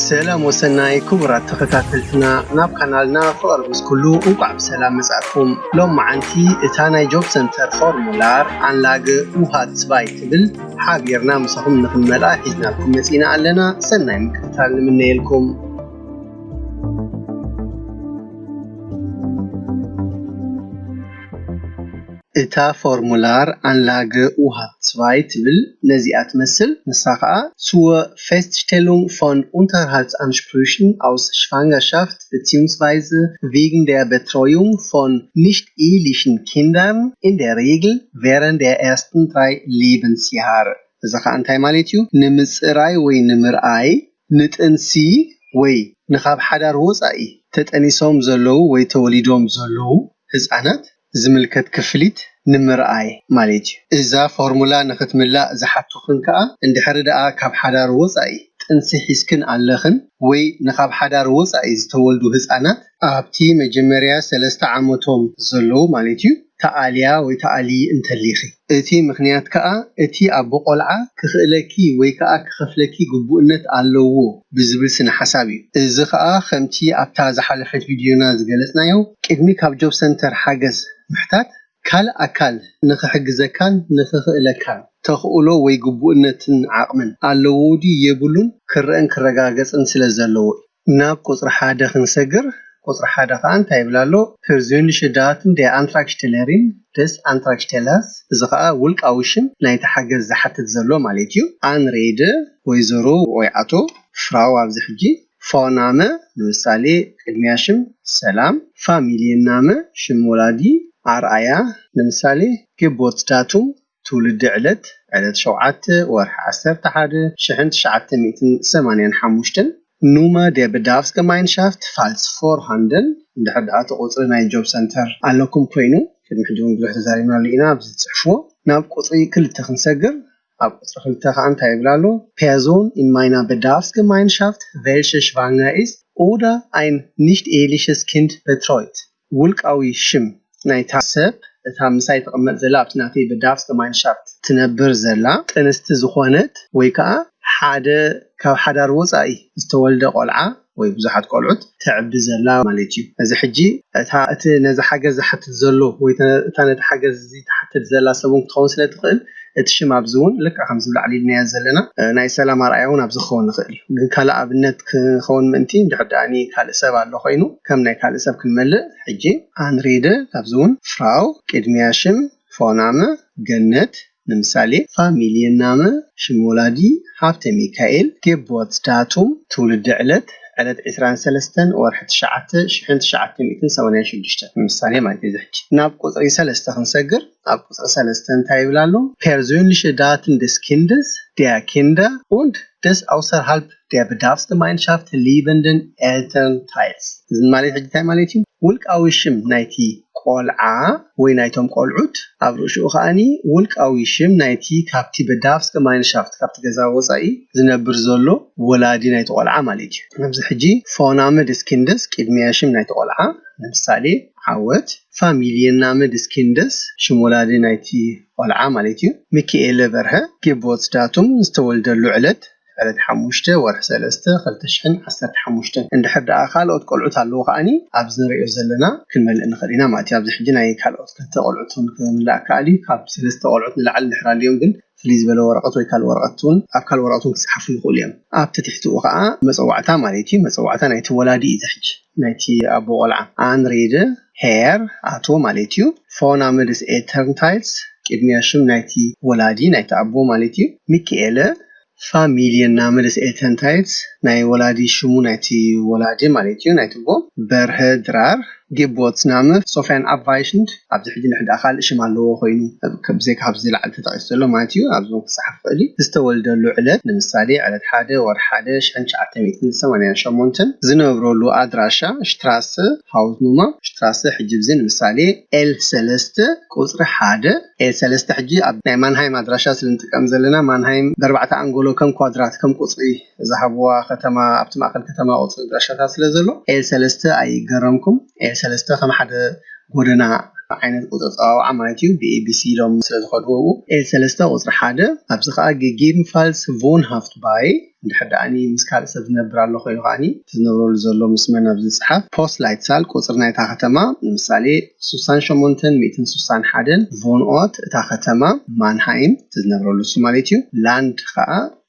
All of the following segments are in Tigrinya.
ሰላም ወሰናይ ክቡራት ተኸታተልትና፣ ናብ ካናልና ፍቕሪ ምስ ኩሉ እንቋዕ ብሰላም መጻእኩም። ሎም መዓንቲ እታ ናይ ጆብ ሰንተር ፎርሙላር ኣንላገ ኡሃት ስባይ ትብል ሓቢርና ምሳኹም ንኽንመልኣ ሒዝናልኩም መጺና ኣለና። ሰናይ ምክትታል ንምነየልኩም። እታ ፎርሙላር ኣንላገ ኡሃት ስባይ ትብል ነዚኣ ትመስል። ንሳ ኸኣ zur Feststellung von Unterhaltsansprüchen aus Schwangerschaft beziehungsweise wegen der Betreuung von nicht-ehelichen Kindern in der Regel während der ersten drei Lebensjahre። እዚ ኸኣ እንታይ ማለት እዩ? ንምጽራይ ወይ ንምርኣይ፣ ንጥንሲ ወይ ንኻብ ሓዳር ወጻኢ ተጠኒሶም ዘለዉ ወይ ተወሊዶም ዘለዉ ህጻናት ዝምልከት ክፍሊት ንምርኣይ ማለት እዩ። እዛ ፎርሙላ ንኽትምላእ ዝሓቱኽን ከኣ፣ እንድሕሪ ደኣ ካብ ሓዳር ወጻኢ ጥንሲ ሒዝክን ኣለኽን ወይ ንኻብ ሓዳር ወጻኢ ዝተወልዱ ህጻናት ኣብቲ መጀመርያ ሰለስተ ዓመቶም ዘለዉ ማለት እዩ፣ ተኣልያ ወይ ተኣሊ እንተሊኺ። እቲ ምኽንያት ከኣ እቲ ኣቦ ቆልዓ ክኽእለኪ ወይ ከኣ ክኸፍለኪ ግቡእነት ኣለዎ ብዝብል ስነ ሓሳብ እዩ። እዚ ከኣ ከምቲ ኣብታ ዝሓለፈት ቪድዮና ዝገለጽናዮ፣ ቅድሚ ካብ ጆብ ሰንተር ሓገዝ ምሕታት ካልእ ኣካል ንኽሕግዘካን ንኽኽእለካን ተኽእሎ ወይ ግቡእነትን ዓቕምን ኣለዎ ድዩ የብሉን ክረአን ክረጋገጽን ስለ ዘለዎ እዩ። ናብ ቁጽሪ ሓደ ክንሰግር፣ ቁጽሪ ሓደ ከኣ እንታይ ይብል ኣሎ? Persönliche Daten der Antragstellerin, des Antragstellers። እዚ ከኣ ውልቃዊ ሽም ናይቲ ሓገዝ ዝሓትት ዘሎ ማለት እዩ። ኣንሬደ፣ ወይዘሮ ወይ ኣቶ፣ ፍራው ኣብዚ ሕጂ፣ ፎርናመ፣ ንምሳሌ ቅድሚያ ሽም ሰላም፣ ፋሚልየናመ፣ ሽም ወላዲ፣ ኣርኣያ፣ ንምሳሌ፣ Geburtsdatum፣ ትውልዲ ዕለት፣ ዕለት ሸውዓተ ወርሒ ዓሰርተ ሓደ ሽሕን ትሽዓተ ሚእትን ሰማንያን ሓሙሽተን፣ Nummer der Bedarfsgemeinschaft falls vorhanden፣ እንድሕር ደኣ እቲ ቁጽሪ ናይ ጆብ ሰንተር ኣለኩም ኮይኑ፣ ቅድሚ ሕጂ እውን ብዙሕ ተዛሪብናሉ ኢና፣ ኣብዚ ትጽሕፍዎ። ናብ ቁጽሪ ክልተ ክንሰግር፣ ኣብ ቁጽሪ ክልተ ከኣ እንታይ ይብል ኣሎ? Person in meiner Bedarfsgemeinschaft, welche schwanger ist oder ein nicht-eheliches Kind betreut። ውልቃዊ ሽም ናይታ ሰብ፣ እታ ምሳይ ትቕመጥ ዘላ ኣብቲ ናተይ Bedarfsgemeinschaft ትነብር ዘላ ጥንስቲ ዝኾነት ወይ ከኣ ሓደ ካብ ሓዳር ወጻኢ ዝተወልደ ቆልዓ ወይ ብዙሓት ቆልዑት ተዕቢ ዘላ ማለት እዩ። እዚ ሕጂ እታ እቲ ነዚ ሓገዝ ዝሓትት ዘሎ ወይ እተ-፣ እታ ነቲ ሓገዝ እዚ ትሓትት ዘላ ሰብ እውን ክትኸውን ስለ ትኽእል፣ እቲ ሽም ኣብዚ እውን ልክዕ ከምዚ ብላዕሊ ኢልናዮ ዘለና፣ እ፣ ናይ ሰላም ኣርኣያ እውን ኣብዚ ክኸውን ይኽእል እዩ። ግን ካልእ ኣብነት ክኸውን ምእንቲ እንድሕር ደኣኒ ካልእ ሰብ ኣሎ ኮይኑ ከም ናይ ካልእ ሰብ ክንመልእ፣ ሕጂ ኣንሬደ ኣብዚ እውን ፍራው ቅድሚያ ሽም ፎናመ ገነት ንምሳሌ ፋሚልየናመ ሽም ወላዲ ሃብተ ሚካኤል፣ ጌቦት ዳቱም ትውልዲ ዕለት ዕለት ዕስራን ሰለስተን ወርሒ ትሽዓተ ሽሕን ትሽዓተ ሚእትን ሰማንያን ሽዱሽተን ንምሳሌ ማለት እዩ። እዚ ሕጂ ናብ ቁጽሪ ሰለስተ ክንሰግር፣ ኣብ ቁጽሪ ሰለስተ እንታይ ይብል ኣሎ? Persönliche Daten des Kindes, der Kinder und des außerhalb der Bedarfsgemeinschaft lebenden Elternteils። እዚ ማለት ሕጂ እንታይ ማለት እዩ? ውልቃዊ ሽም ናይቲ ቆልዓ ወይ ናይቶም ቆልዑት፣ ኣብ ርእሽኡ ከኣኒ ውልቃዊ ሽም ናይቲ ካብቲ Bedarfsgemeinschaft፣ ካብቲ ገዛ ወጻኢ ዝነብር ዘሎ ወላዲ ናይቲ ቆልዓ ማለት እዩ። ኣብዚ ሕጂ ፎናመ ደስ ኪንደስ ቅድሚያ ሽም ናይቲ ቆልዓ፣ ንምሳሌ ዓወት፣ ፋሚልየናመ ደስ ኪንደስ ሽም ወላዲ ናይቲ ቆልዓ ማለት እዩ። ሚኪኤለ በርሀ፣ ጌቦት ዳቱም ዝተወልደሉ ዕለት ዕለት ሓሙሽተ ወርሒ ሰለስተ ክልተ ሽሕን ዓሰርተ ሓሙሽተን። እንድሕር ደኣ ካልኦት ቆልዑት ኣለዉ ከኣኒ ኣብዚ ንሪኦ ዘለና ክንመልእ ንኽእል ኢና ማለት እዩ። ኣብዚ ሕጂ ናይ ካልኦት ክልተ ቆልዑት እውን ክምላእ ከኣል እዩ። ካብ ሰለስተ ቆልዑት ንላዕሊ እንድሕር ኣልዮም ግን ፍልይ ዝበለ ወረቐት ወይ ካልእ ወረቐት እውን ኣብ ካልእ ወረቐት እውን ክጸሓፉ ይኽእሉ እዮም። ኣብ ትሕቲኡ ከኣ መጸዋዕታ ማለት እዩ። መጸዋዕታ ናይቲ ወላዲ እዩ እዚ ሕጂ ናይቲ ኣቦ ቆልዓ። ኣንሬደ ሄር ኣቶ ማለት እዩ። ፎናመ ደስ ኤልተርንታይልስ ቅድሚያ ሽም ናይቲ ወላዲ ናይቲ ኣቦ ማለት እዩ። ሚኪኤለ ፋሚልየናመ ደስ ኤልተርንታይልስ ናይ ወላዲ ሽሙ ናይቲ ወላዲ ማለት እዩ ናይቲ ኣቦ። በርሀ ድራር ጌቦትስናመ ሶፍያን ኣፕቫይሽንድ ኣብዚ ሕጂ ንሕዳ ካልእ ሽም ኣለዎ ኮይኑ ከ-፣ ብዘይካ ኣብዚ ላዕሊ ተጠቒሱ ዘሎ ማለት እዩ። ኣብዚ እውን ክጸሓፍ ክኽእል እዩ። ዝተወልደሉ ዕለት ንምሳሌ ዕለት ሓደ ወርሒ ሓደ ሽሕን ትሽዓተ ሚእትን ሰማንያን ሸሞንተን። ዝነብረሉ ኣድራሻ ሽትራሰ ሃውዝኑማ ሽትራሰ ሕጂ ብዚ ንምሳሌ ኤል ሰለስተ ቁጽሪ ሓደ። ኤል ሰለስተ ሕጂ ኣብ ናይ ማንሃይም ኣድራሻ ስለ ንጥቀም ዘለና ማንሃይም ብኣርባዕተ ኣንጎሎ ከም ኳድራት ከም ቁጽሪ ዝሃብዋ ከተማ ኣብቲ ማእከል ከተማ ቁጽሪ ኣድራሻታት ስለ ዘሎ ኤል ሰለስተ ኣይገረምኩም። ኤል ሰለስተ ከም ሓደ ጎደና ዓይነት ቁፅሪ ፀዋውዓ ማለት እዩ። ብኤቢሲ ኢሎም ስለ ዝኸድዎ፣ ኤል ሰለስተ ቁፅሪ ሓደ። ኣብዚ ከዓ gegebenenfalls wohnhaft bei፣ እንድሕር ደኣኒ ምስ ካልእ ሰብ ዝነብር ኣሎ ኮይኑ ከዓኒ፣ እቲ ዝነብረሉ ዘሎ ምስ መን ኣብ ዝፅሓፍ፣ Postleitzahl፣ ቁፅሪ ናይታ ከተማ፣ ንምሳሌ ሱሳን ሸሞንተን ሚእትን ሱሳን ሓደን፣ Wohnort፣ እታ ከተማ ማንሃይም፣ እቲ ዝነብረሉ እሱ ማለት እዩ። Land ከዓ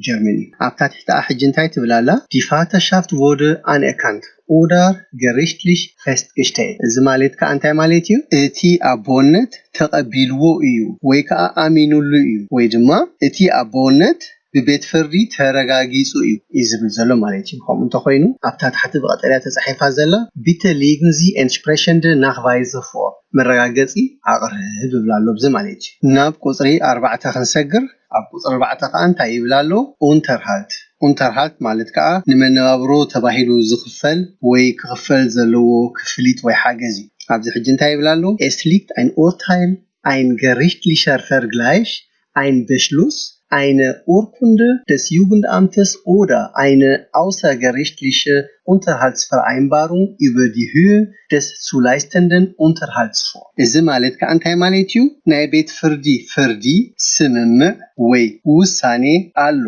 ጀርመን እዩ። ኣብታ ትሕቲ ሕጂ እንታይ ትብል ኣላ? Die Vaterschaft wurde anerkannt oder gerichtlich festgestellt። እዚ ማለት ከዓ እንታይ ማለት እዩ? እቲ ኣቦነት ተቐቢልዎ እዩ ወይ ከዓ ኣሚኑሉ እዩ ወይ ድማ እቲ ኣቦነት ብቤት ፍርዲ ተረጋጊጹ እዩ እዩ ዝብል ዘሎ ማለት እዩ። ከምኡ እንተኮይኑ ኣብታ ታሕቲ ብቀጠልያ ተጻሒፋ ዘላ Bitte legen Sie entsprechende Nachweise vor፣ መረጋገጺ ኣቕርብ ይብል ኣሎ ኣብዚ ማለት እዩ። ናብ ቁጽሪ ኣርባዕተ ክንሰግር፣ ኣብ ቁጽሪ ኣርባዕተ ከዓ እንታይ ይብል ኣሎ? Unterhalt። Unterhalt ማለት ከዓ ንመነባብሮ ተባሂሉ ዝኽፈል ወይ ክኽፈል ዘለዎ ክፍሊት ወይ ሓገዝ እዩ። ኣብዚ ሕጂ እንታይ ይብል ኣሎ? Es liegt ein Urteil, ein gerichtlicher Vergleich, ein Beschluss, eine Urkunde des Jugendamtes oder eine außergerichtliche Unterhaltsvereinbarung über die Höhe des zu leistenden Unterhalts vor። እዚ ማለት ከዓ እንታይ ማለት እዩ? ናይ ቤት ፍርዲ ፍርዲ፣ ስምምዕ ወይ ውሳኔ ኣሎ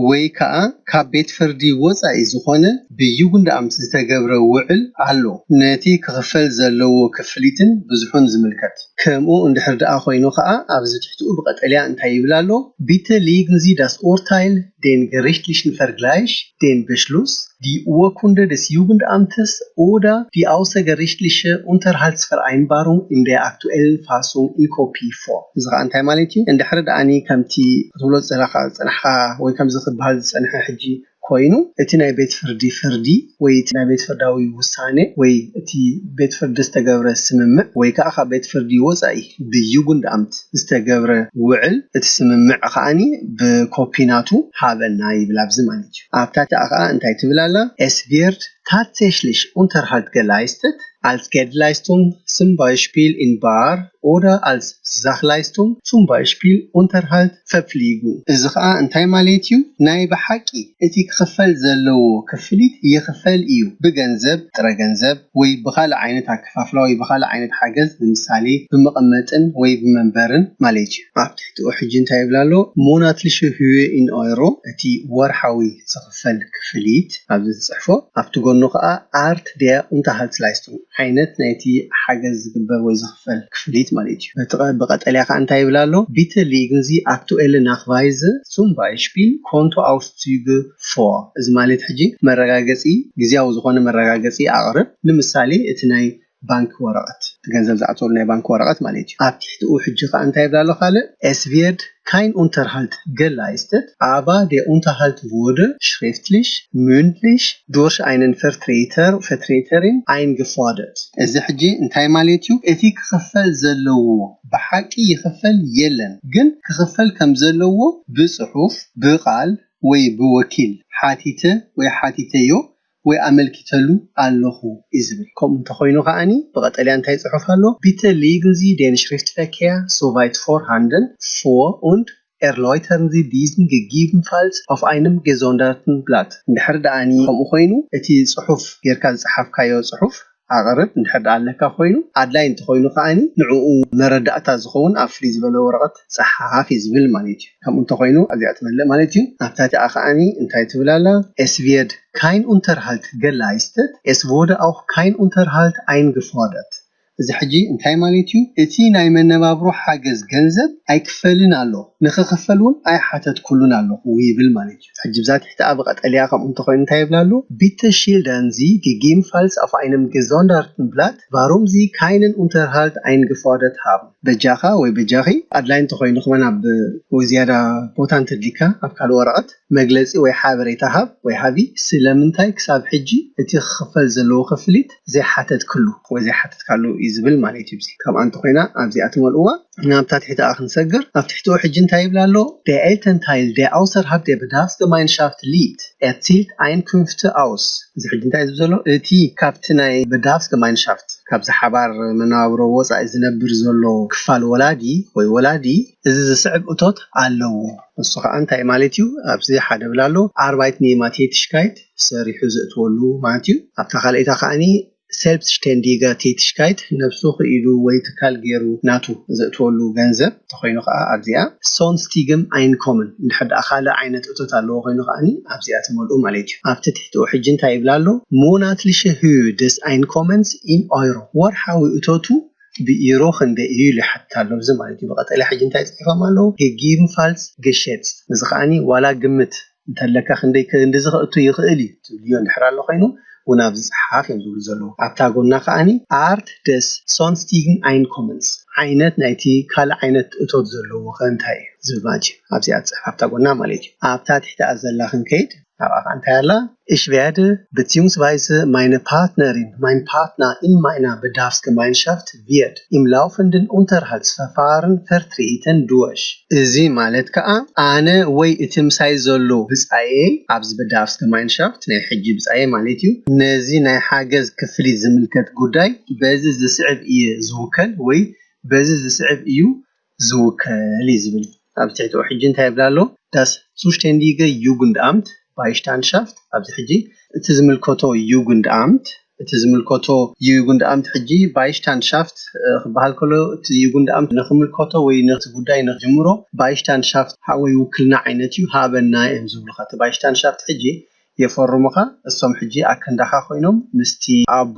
ወይ ከዓ ካብ ቤት ፍርዲ ወፃኢ ዝኾነ ብዩጉንድኣምት ዝተገብረ ውዕል ኣሎ፣ ነቲ ክኽፈል ዘለዎ ክፍሊትን ብዝሑን ዝምልከት። ከምኡ እንድሕር ደኣ ኮይኑ ከዓ ኣብዚ ትሕትኡ ብቀጠልያ እንታይ ይብል ኣሎ? Bitte legen Sie das Urteil, den gerichtlichen Vergleich, den Beschluss, die Urkunde des Jugendamtes oder die außergerichtliche Unterhaltsvereinbarung in der aktuellen Fassung in Kopie vor። እዚ ከዓ እንታይ ማለት እዩ? እንድሕር ደኣኒ ከምቲ ክትብሎ ዝጸናኻ ዝጸናሕካ ወይ ከምዚ ክበሃል ዝጸንሐ ሕጂ ኮይኑ፣ እቲ ናይ ቤት ፍርዲ ፍርዲ ወይ እቲ ናይ ቤት ፍርዳዊ ውሳኔ ወይ እቲ ቤት ፍርዲ ዝተገብረ ስምምዕ ወይ ከዓ ካብ ቤት ፍርዲ ወፃኢ ብዩጉንድኣምት ዝተገብረ ውዕል፣ እቲ ስምምዕ ከዓኒ ብኮፒ ናቱ ሃበና ይብል ኣብዚ ማለት እዩ። ኣብታ ከዓ እንታይ ትብል ኣላ? Es wird tatsächlich Unterhalt geleistet, als Geldleistung, zum Beispiel in bar oder als Sachleistung, zum Beispiel Unterhalt, Verpflegung። እዚ ከዓ እንታይ ማለት እዩ? ናይ ብሓቂ እቲ ክኽፈል ዘለዎ ክፍሊት ይኽፈል እዩ፣ ብገንዘብ፣ ጥረ ገንዘብ ወይ ብኻልእ ዓይነት ኣከፋፍላ ወይ ብኻልእ ዓይነት ሓገዝ፣ ንምሳሌ ብመቐመጥን ወይ ብመንበርን ማለት እዩ። ኣብ ትሕትኡ ሕጂ እንታይ ይብል ኣሎ? Monatliche Höhe in Euro፣ እቲ ወርሓዊ ዝኽፈል ክፍሊት ኣብዚ ዝፅሕፎ፣ ኣብቲ ጎኑ ከዓ Art der Unterhaltsleistung፣ ዓይነት ናይቲ ሓገዝ ዝግበር ወይ ዝኽፈል ክፍሊት ማለት እዩ። በቲ ቀ-፣ ብቀጠልያ ከዓ እንታይ ይብል ኣሎ? Bitte legen Sie aktuelle Nachweise, zum Beispiel Kontoauszüge vor። እዚ ማለት ሕጂ መረጋገፂ፣ ግዝያዊ ዝኾነ መረጋገፂ ኣቕርብ። ንምሳሌ እቲ ናይ ባንክ ወረቐት፣ እቲ ገንዘብ ዝኣተወሉ ናይ ባንክ ወረቐት ማለት እዩ። ኣብ ትሕትኡ ሕጂ ከዓ እንታይ ይብል ኣሎ ካልእ? Es wird kein Unterhalt geleistet, aber der Unterhalt wurde schriftlich, mündlich durch einen Vertreter, Vertreterin eingefordert። እዚ ሕጂ እንታይ ማለት እዩ? እቲ ክኽፈል ዘለዎ ብሓቂ ይኽፈል የለን፣ ግን ክኽፈል ከም ዘለዎ ብጽሑፍ፣ ብቓል ወይ ብወኪል ሓቲተ ወይ ሓቲተዮ ወይ ኣመልኪተሉ ኣለኹ እዩ ዝብል። ከምኡ እንተኾይኑ ከዓኒ ብቐጠልያ እንታይ ጽሑፍ ኣሎ? Bitte legen Sie den Schriftverkehr soweit vorhanden vor und erläutern Sie diesen gegebenenfalls auf einem gesonderten Blatt። እንድሕር ደኣኒ ከምኡ ኮይኑ እቲ ጽሑፍ ጌርካ ዝጸሓፍካዮ ጽሑፍ ኣቕርብ፣ እንድሕር ደኣ ኣለካ ኮይኑ፣ ኣድላይ እንተኾይኑ ከዓኒ ንዕኡ መረዳእታ ዝኸውን ኣብ ፍልይ ዝበለ ወረቐት ጸሓፍ እዩ ዝብል ማለት እዩ። ከምኡ እንተኾይኑ ኣብዚኣ ትመልእ ማለት እዩ። ኣብታ እቲኣ ከዓኒ እንታይ ትብል ኣላ? Es wird kein Unterhalt geleistet, es wurde auch kein Unterhalt eingefordert። እዚ ሕጂ እንታይ ማለት እዩ? እቲ ናይ መነባብሮ ሓገዝ ገንዘብ ኣይክፈልን ኣሎ፣ ንኽኽፈል እውን ኣይሓተትኩሉን ኣለኹ ይብል ማለት እዩ። ሕጂ ብዛ ትሕቲ ኣብ ቀጠልያ ከምኡ እንተኾይኑ እንታይ ይብል ኣሎ? Bitte schildern Sie gegebenenfalls auf einem gesonderten Blatt, warum Sie keinen Unterhalt eingefordert haben። በጃኻ ወይ በጃኺ ኣድላይ እንተኾይኑ ከማን ኣብ ወይ ዝያዳ ቦታ እንተድሊካ ኣብ ካልእ ወረቐት መግለጺ ወይ ሓበሬታ ሃብ ወይ ሃቢ ስለምንታይ ክሳብ ሕጂ እቲ ክኽፈል ዘለዎ ክፍሊት ዘይሓተትክሉ ወይ ዘይሓተትካሉ እዩ ዝብል ማለት እዩ። እዚ ከምኣ እንተኾይና ኣብዚኣ ትመልእዋ። ናብታ ትሕቲ ኣ ክንሰግር ኣብ ትሕቲኡ ሕጂ እንታይ ይብል ኣሎ? Der Elternteil, der außerhalb der Bedarfsgemeinschaft lebt, erzielt Einkünfte aus። እዚ ሕጂ እንታይ ዝብል ዘሎ? እቲ ካብቲ ናይ Bedarfsgemeinschaft ካብዚ ሓባር መነባብሮ ወፃኢ ዝነብር ዘሎ ክፋል ወላዲ ወይ ወላዲ እዚ ዝስዕብ እቶት ኣለዎ። እሱ ከዓ እንታይ ማለት እዩ? ኣብዚ ሓደ ብል ኣሎ ኣርባይት ኔማ ቴትሽካይት ሰሪሑ ዘእትወሉ ማለት እዩ። ኣብታ ካልኣይታ ከዓኒ selbstständige Tätigkeit ነብሱ ክኢሉ ወይ ትካል ገይሩ ናቱ ዘእትወሉ ገንዘብ እንተኾይኑ ከዓ ኣብዚኣ Sonstigen Einkommen እንድሕር ደኣ ካልእ ዓይነት እቶት ኣለዎ ኮይኑ ከዓኒ ኣብዚኣ ትመልኡ ማለት እዩ። ኣብቲ ትሕትኡ ሕጂ እንታይ ይብል ኣሎ? Monatliche Höhe des Einkommens in Euro፣ ወርሓዊ እቶቱ ብኢሮ ክንደይ እዩ ኢሉ ይሓትት ኣሎ። እዚ ማለት እዩ ብቐጠልያ ሕጂ እንታይ ጽሒፎም ኣለዉ? Gegebenenfalls geschätzt፣ እዚ ከዓኒ ዋላ ግምት እንተለካ ክንደይ ክንድዚ ከእቱ ይኽእል እዩ ትብልዮ እንድሕር ኣሎ ኮይኑ እውን ኣብዚ ጸሓፍ እዮም ዝብሉ ዘለዉ። ኣብታ ጎና ከዓኒ Art des sonstigen Einkommens፣ ዓይነት ናይቲ ካልእ ዓይነት እቶት ዘለዎ ከ እንታይ እዩ ዝብል ማለት እዩ። ኣብዚኣ ትጽሕፍ ኣብታ ጎና ማለት እዩ። ኣብታ ትሕቲኣ ዘላ ክንከይድ ናብኣ ከ እንታይ ኣላ? Ich werde beziehungsweise meine Partnerin, mein Partner in meiner Bedarfsgemeinschaft wird im laufenden Unterhaltsverfahren vertreten durch። እዚ ማለት ከዓ ኣነ ወይ እቲ ምሳይ ዘሎ ብጻየይ ኣብዚ Bedarfsgemeinschaft ናይ ሕጂ ብጻየይ ማለት እዩ፣ ነዚ ናይ ሓገዝ ክፍሊት ዝምልከት ጉዳይ በዚ ዝስዕብ እየ ዝውከል ወይ በዚ ዝስዕብ እዩ ዝውከል እዩ ዝብል። ኣብ ትሕቲኡ ሕጂ እንታይ ይብል ኣሎ? Das zuständige Jugendamt Beistandschaft፣ ኣብዚ ሕጂ እቲ ዝምልከቶ Jugendamt፣ እቲ ዝምልከቶ Jugendamt ሕጂ Beistandschaft ክበሃል ከሎ እቲ Jugendamt ንክምልከቶ ወይ ነቲ ጉዳይ ንክጅምሮ Beistandschaft ወይ ውክልና ዓይነት እዩ ሃበና እዮም ዝብሉካ። እቲ Beistandschaft ሕጂ የፈርሙኻ። እሶም ሕጂ ኣክንዳኻ ኮይኖም ምስቲ ኣቦ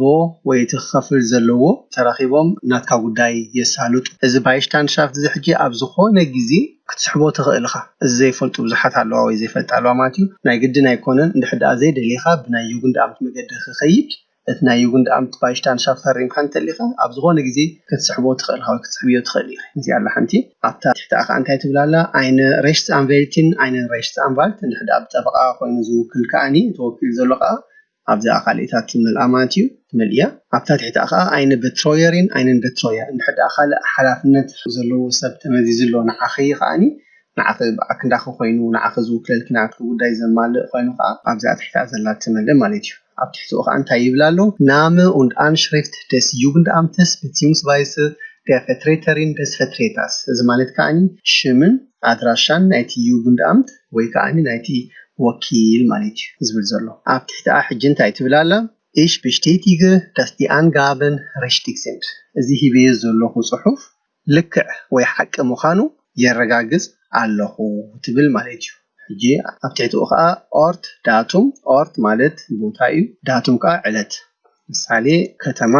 ወይ እቲ ክኸፍል ዘለዎ ተራኺቦም ናትካ ጉዳይ የሳልጡ። እዚ Beistandschaft እዚ ሕጂ ኣብ ዝኾነ ግዜ ክትስሕቦ ትኽእል ኢኻ። እዚ ዘይፈልጡ ብዙሓት ኣለዋ ወይ ዘይፈልጣ ኣለዋ ማለት እዩ። ናይ ግድን ኣይኮነን። እንድሕር ደኣ ዘይደሊኻ ብናይ Jugendamt መገዲ ክኸይድ እቲ ናይ Jugendamt Beistandschaft ፈሪምካ እንተሊኻ ኣብ ዝኾነ ግዜ ክትስሕቦ ትኽእል ኢኻ ወይ ክትስሕብዮ ትኽእል ኢኻ። እዚኣ ኣላ ሓንቲ። ኣብታ ትሕቲ ኣኻ እንታይ ትብል ኣላ? Eine Rechtsanwältin, einen Rechtsanwalt፣ እንድሕር ደኣ ብጠበቓ ኮይኑ ዝውክል ከዓኒ ተወኪሉ ዘሎ ከዓ ኣብዚኣ ካልኢታት ትመልኣ ማለት እዩ። ትመልእያ። ኣብታ ትሕቲ ኣኻ eine Betreuerin, einen Betreuer፣ እንድሕር ደኣ ካልእ ሓላፍነት ዘለዎ ሰብ ተመዚዙ ኣሎ ንዓኺ ከዓኒ ንዓኺ ብኣክንዳኺ ኮይኑ ንዓኺ ዝውክለልኪ ናትኪ ጉዳይ ዘማልእ ኮይኑ ከዓ ኣብዚኣ ትሕታ ዘላ ትመልእ ማለት እዩ። ኣብ ትሕትኡ ከዓ እንታይ ይብል ኣሎ? Name und Anschrift des Jugendamtes beziehungsweise der Vertreterin des Vertreters። እዚ ማለት ከዓኒ ሽምን ኣድራሻን ናይቲ Jugendamt ወይ ከዓኒ ናይቲ ወኪል ማለት እዩ ዝብል ዘሎ። ኣብ ትሕትኣ ሕጂ እንታይ ትብል ኣላ? Ich bestätige, dass die Angaben richtig sind። እዚ ሂበዮ ዘለኹ ጽሑፍ ልክዕ ወይ ሓቂ ምዃኑ የረጋግጽ ኣለኹ ትብል ማለት እዩ። ሕጂ ኣብ ትሕትኡ ከዓ Ort፣ Datum፣ Ort ማለት ቦታ እዩ፣ Datum ከዓ ዕለት። ምሳሌ ከተማ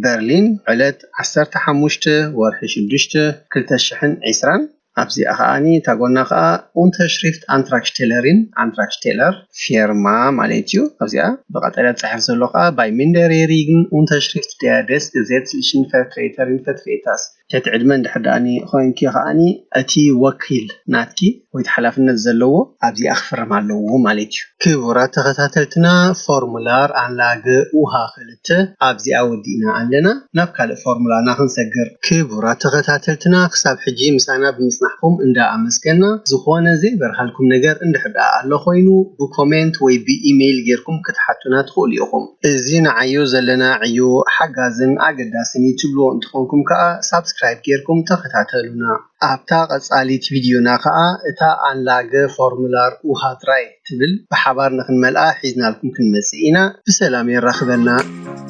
በርሊን ዕለት ዓሰርተ ሓሙሽተ ወርሒ ሽዱሽተ ክልተ ሽሕን ዕስራን። ኣብዚኣ ከዓኒ እታ ጎና ከዓ Unterschrift Antragstellerin፣ Antragsteller፣ ፌርማ ማለት እዩ። ኣብዚኣ ብቐጠልያ ዝፅሓፍ ዘሎ ከዓ Bei minderjährigen Unterschrift der des gesetzlichen Vertreterin, Vertreters። ትሕቲ ዕድመ እንድሕር ደኣኒ ኮይንኪ ከዓኒ እቲ ወኪል ናትኪ ወይ እቲ ሓላፍነት ዘለዎ ኣብዚኣ ክፍርም ኣለዎ ማለት እዩ። ክቡራት ተኸታተልትና፣ ፎርሙላር ኣንላገ ኡሃ ክልተ ኣብዚኣ ወዲእና ኣለና። ናብ ካልእ ፎርሙላና ክንሰግር። ክቡራት ተኸታተልትና፣ ክሳብ ሕጂ ምሳና ብምጽናሕኩም እንዳ ኣመስገና፣ ዝኾነ ዘይበርሃልኩም ነገር እንድሕር ደኣ ኣሎ ኮይኑ ብኮሜንት ወይ ብኢሜይል ጌርኩም ክትሓቱና ትኽእሉ ኢኹም። እዚ ንዓዮ ዘለና ዕዮ ሓጋዝን ኣገዳስን እዩ ትብልዎ እንትኾንኩም ከኣ ሳብስክራይብ ጌርኩም ተኸታተሉና። ኣብታ ቀጻሊት ቪድዮና ከኣ እታ ኣንላገ ፎርሙላር ኡሃ ድራይ ትብል ብሓባር ንኽንመልኣ ሒዝናልኩም ክንመጽእ ኢና። ብሰላም የራኽበና።